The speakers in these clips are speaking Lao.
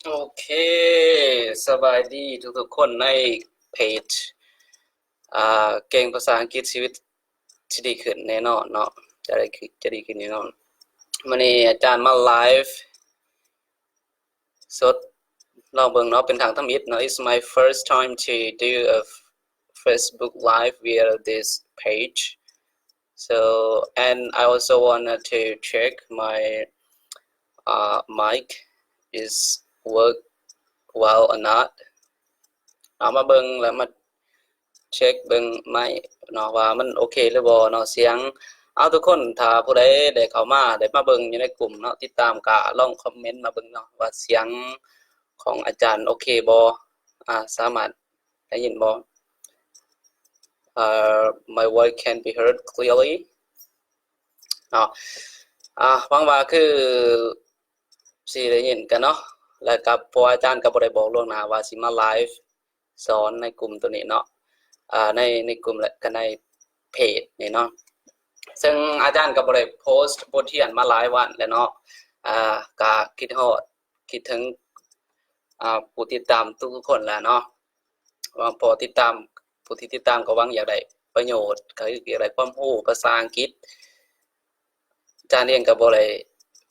ໂອເຄ ສະບາຍດີທຸກໆຄົນໃນເພຈ ອ່າ ເກັ່ງພາສາອັງກິດ ຊີວິດຊິດີຂຶ້ນແນ່ນອນເນາະ ຈະໄດ້ຄື ຈະດີຂຶ້ນແນ່ນອນ. ມື້ນີ້ອາຈານມາໄລຟ໌ສົດ ລອງເບິ່ງເນາະ ເປັນຄັ້ງທຳອິດເນາະ. It's my first time to do a Facebook Live via this page. So, and I also wanted to check my, uh, mic is work well or not. ເອົາມາເບິ່ງ ແລ້ວມາເຊັກເບິ່ງໄມເນາະ ວ່າມັນໂອເຄຫຼືບໍ່ເນາະ ສຽງ. ເອົາ ທຸກຄົນ ຖ້າຜູ້ໃດໄດ້ເຂົ້າມາ ໄດ້ມາເບິ່ງຢູ່ໃນກຸ່ມເນາະ ຕິດຕາມ ກະລອງຄອມເມັນມາເບິ່ງເນາະ ວ່າສຽງຂອງອາຈານໂອເຄບໍ່ ອ່າ ສາມາດໄດ້ຍິນບໍ່? Uh, my voice can be heard clearly ເນາະ. ອ່າ ຫວັງວ່າຄືຊິໄດ້ຍິນກັນເນາະ ແລ້ວກໍເພາະວ່າອາຈານກໍບໍ່ໄດ້ບອກລ່ວງໜ້າວ່າຊິມາໄລຟ໌ສອນໃນກຸ່ມໂຕນີ້ເນາະ ອ່າ ໃນ ໃນກຸ່ມ ແລະ ກໍໃນເພຈນີ້ເນາະ. ເຊິ່ງອາຈານກໍບໍ່ໄດ້ໂພສບົດຮຽນມາຫຼາຍວັນແລ້ວເນາະ ອ່າ ກໍຄິດຮອດ ຄິດເຖິງ ອ່າ ຜູ້ຕິດຕາມທຸກໆຄົນແຫຼະເນາະ ວ່າຜູ້ຕິດຕາມ ຜູ້ທີ່ຕິດຕາມກໍຫວັງຢາກໄດ້ປະໂຫຍດ ກໍຢາກໄດ້ຄວາມຮູ້ພາສາອັງກິດ. ອາຈານເອງກໍບໍ່ໄດ້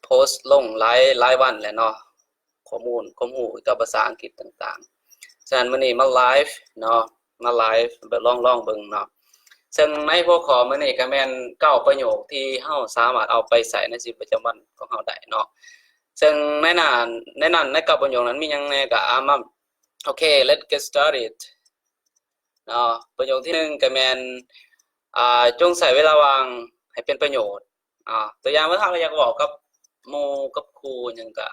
ໂພສລົງຫຼາຍ ຫຼາຍວັນແລ້ວເນາະ ຂໍ້ມູນ ຄວາມຮູ້ກ່ຽວກັບພາສາອັງກິດຕ່າງໆ. ສະນັ້ນມື້ນີ້ມາໄລຟ໌ເນາະ ມາໄລຟ໌ ແບບລອງ ລອງເບິ່ງເນາະ. ເຊິ່ງໃນຫົວຂໍ້ມື້ນີ້ກໍແມ່ນເກົ້າປະໂຫຍກທີ່ເຮົາສາມາດເອົາໄປໃຊ້ໃນຊີວິດປະຈຳວັນຂອງເຮົາໄດ້ເນາະ. ເຊິ່ງໃນນັ້ນ ໃນນັ້ນ ໃນເກົ້າປະໂຫຍກນັ້ນມີຫຍັງແດ່ ກໍ ອ່າ ມາ ໂອເຄ let's get started ເນາະ. ປະໂຫຍກທີໜຶ່ງກໍແມ່ນ ອ່າ ຈົ່ງໃຊ້ເວລາວ່າງໃຫ້ເປັນປະໂຫຍດ. ອ່າ ຕົວຢ່າງ ເວລາເຮົາຢາກເວົ້າກັບໝູ່ກັບຄູ່ຫຍັງກໍ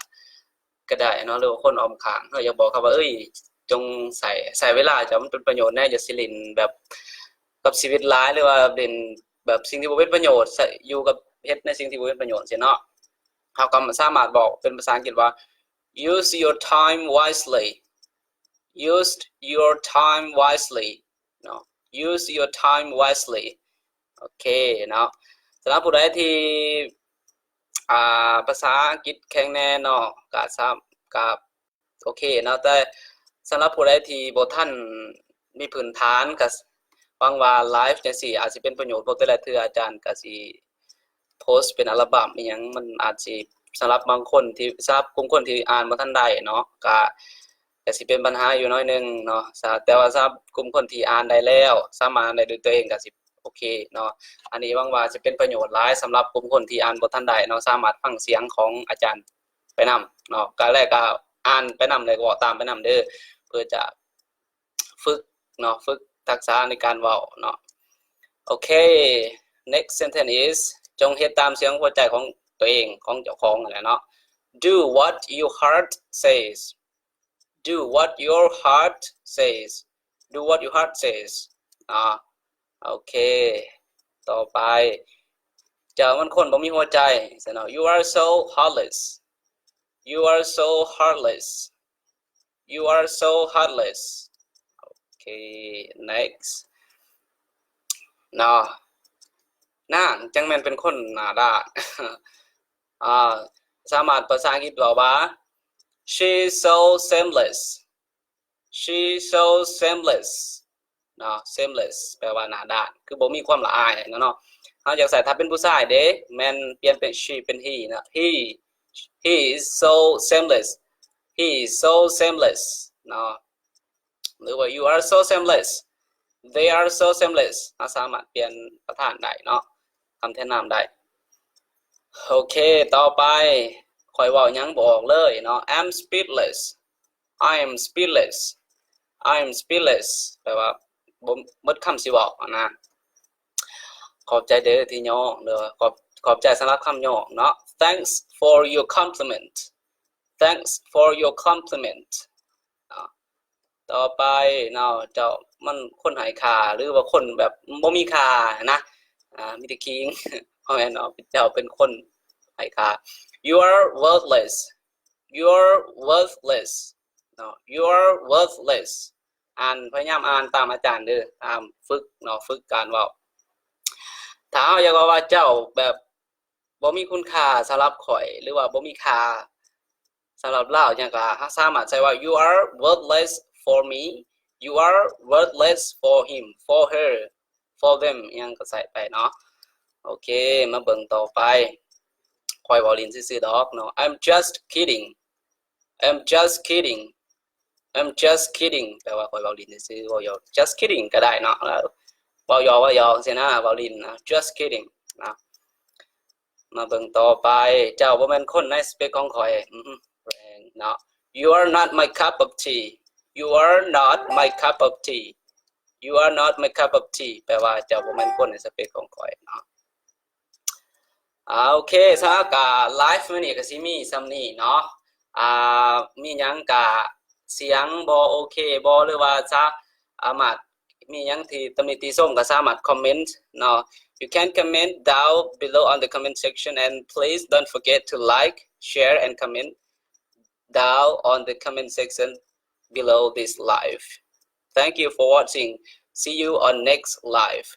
ກໍໄດ້ເນາະ ຫຼືວ່າຄົນອ້ອມຂ້າງ ເຮົາຢາກບອກເຂົາວ່າ ເອີຍ ຈົ່ງໃຊ້ ໃຊ້ເວລາເຈົ້າມັນເປັນປະໂຫຍດແດ່ ຢ່າຊິຫຼິ້ນແບບກັບຊີວິດຫຼາຍ ຫຼືວ່າຫຼິ້ນແບບສິ່ງທີ່ບໍ່ເປັນປະໂຫຍດ ໃຊ້ ຢູ່ກັບ ເຮັດໃນສິ່ງທີ່ບໍ່ເປັນປະໂຫຍດຊີ້ເນາະ. ເຮົາກໍສາມາດບອກເປັນພາສາອັງກິດວ່າ Use your time wisely. Use your time wisely ເນາະ Use your time wisely. ໂອເຄເນາະ. ສຳລັບຜູ້ໃດທີ່ ອ່າ ພາສາອັງກິດແຂງແນ່ເນາະ ກະສາ ກະໂອເຄເນາະ ແຕ່ສຳລັບຜູ້ໃດທີ່ບໍ່ທັນມີພື້ນຖານ ກະຫວັງວ່າໄລຟ໌ຈັ່ງຊີ້ອາດຊິເປັນປະໂຫຍດ ເພາະແຕ່ລະເທື່ອອາຈານກະຊິໂພສເປັນອັລະບັມອີ່ຫຍັງ ມັນອາດຊິ ສຳລັບບາງຄົນທີ່ ສຳລັບກຸ່ມຄົນທີ່ອ່ານບໍ່ທັນໄດ້ເນາະ ກະ ກະຊິເປັນບັນຫາຢູ່ໜ້ອຍໜຶ່ງເນາະ. ສະ ແຕ່ວ່າສຳລັບກຸ່ມຄົນທີ່ອ່ານໄດ້ແລ້ວ ສາມາດອ່ານໄດ້ດ້ວຍຕົວເອງ ກະຊິໂອເຄເນາະ. ອັນນີ້ຫວັງວ່າຊິເປັນປະໂຫຍດຫຼາຍສຳລັບກຸ່ມຄົນທີ່ອ່ານບໍ່ທັນໄດ້ເນາະ ສາມາດຟັງສຽງຂອງອາຈານໄປນຳເນາະ ກະ ແລະ ກະອ່ານໄປນຳ ແລະ ກະເວົ້າຕາມໄປນຳເດີ ເພື່ອຈະຝຶກເນາະ ຝຶກທັກສະໃນການເວົ້າເນາະ. ໂອເຄ next sentence is ຈົ່ງເຮັດຕາມສຽງຫົວໃຈຂອງຕົວເອງ ຂອງເຈົ້າຂອງຫັ້ນແຫຼະເນາະ. Do what your heart says. Do what your heart says. Do what your heart says. ອ່າ ໂອເຄ ຕໍ່ໄປ ເຈົ້າມັນຄົນບໍ່ມີຫົວໃຈຊັ້ນເນາະ. You are so heartless. You are so heartless. You are so heartless. ໂອເຄ next ເນາະ. ນາງຈັ່ງແມ່ນເປັນຄົນໜ້າດ້ານ. ອ່າ ສາມາດພາສາອັງກິດເວົ້າວ່າ She's so shameless. She's so shameless ເນາະ shameless ແປວ່າໜ້າດ້ານ ຄືບໍ່ມີຄວາມລະອາຍເນາະ. ເຮົາຢາກໃຊ້ ຖ້າເປັນຜູ້ຊາຍເດ້ ແມ່ນປ່ຽນເປັນ she ເປັນ he ເນາະ. He, he is so shameless. He is so shameless ເນາະ ຫຼືວ່າ You are so shameless. They are so shameless. ເຮົາສາມາດປ່ຽນປະທານໄດ້ເນາະ ຄຳແທນນາມໄດ້. ໂອເຄ ຕໍ່ໄປ ຂ້ອຍເວົ້າຫຍັງບໍ່ອອກເລີຍເນາະ. I'm speechless. I'm speechless. I'm speechless ແປວ່າບໍ່ໝົດຄຳຊິເວົ້າຫັ້ນນະ. ຂອບໃຈເດີທີ່ຍ້ອງເດີ ຂອບ ຂອບໃຈສຳລັບຄຳຍ້ອງເນາະ. Thanks for your compliment. Thanks for your compliment ເນາະ. ຕໍ່ໄປເນາະ ເຈົ້າມັນຄົນໄຮ້ຄ່າ ຫຼືວ່າຄົນແບບບໍ່ມີຄ່ານະ ອ່າ ມີແຕ່ຄີງ ບໍ່ແມ່ນເນາະ ເຈົ້າເປັນຄົນໄຮ້ຄ່າ. You are worthless. You are worthless ເນາະ. You are worthless. ອ່ານ ພະຍາຍາມອ່ານຕາມອາຈານເດີ ຕາມ ຝຶກເນາະ ຝຶກການເວົ້າ. ຖ້າເຮົາຢາກເວົ້າວ່າເຈົ້າແບບ ບໍ່ມີຄຸນຄ່າສຳລັບຂ້ອຍ ຫຼືວ່າບໍ່ມີຄ່າ ສຳລັບລາວຫຍັງກໍເຮົາສາມາດໃຊ້ວ່າ you are worthless for me, you are worthless for him, for her, for them ຫຍັງກໍໃຊ້ໄປເນາະ. ໂອເຄ ມາເບິ່ງຕໍ່ໄປ. ຂ້ອຍເວົ້າຫຼິ້ນຊື່ໆດອກເນາະ. I'm just kidding. I'm just kidding. I'm just kidding ແປວ່າຂ້ອຍເວົ້າຫຼິ້ນຊື່ໆ ເວົ້າຫຍອກ just kidding ກໍໄດ້ເນາະ. ເວົ້າຫຍອກ ເວົ້າຫຍອກຊີ້ນະ ເວົ້າຫຼິ້ນນະ just kidding ນະ. ມາເບິ່ງຕໍ່ໄປ. ເຈົ້າບໍ່ແມ່ນຄົນໃນສະເປັກຂອງຂ້ອຍ. ອືມ ແຮງເນາະ. You are not my cup of tea. You are not my cup of tea. You are not my cup of tea ແປວ່າເຈົ້າບໍ່ແມ່ນຄົນໃນສະເປັກຂອງຂ້ອຍເນາະ. ອ່າ ໂອເຄ ສຳລັບກະໄລຟ໌ມື້ນີ້ກະຊິມີສ່ຳນີ້ເນາະ. ອ່າ ມີຫຍັງກະສຽງບໍ່ໂອເຄບໍ່ ຫຼືວ່າສາ ອາມາດມີຫຍັງທີ່ຕຳໜິຕິຊົມກະສາມາດຄອມເມັນເນາະ. You can comment down below on the comment section and please don't forget to like, share and comment down on the comment section below this live. Thank you for watching. See you on next live.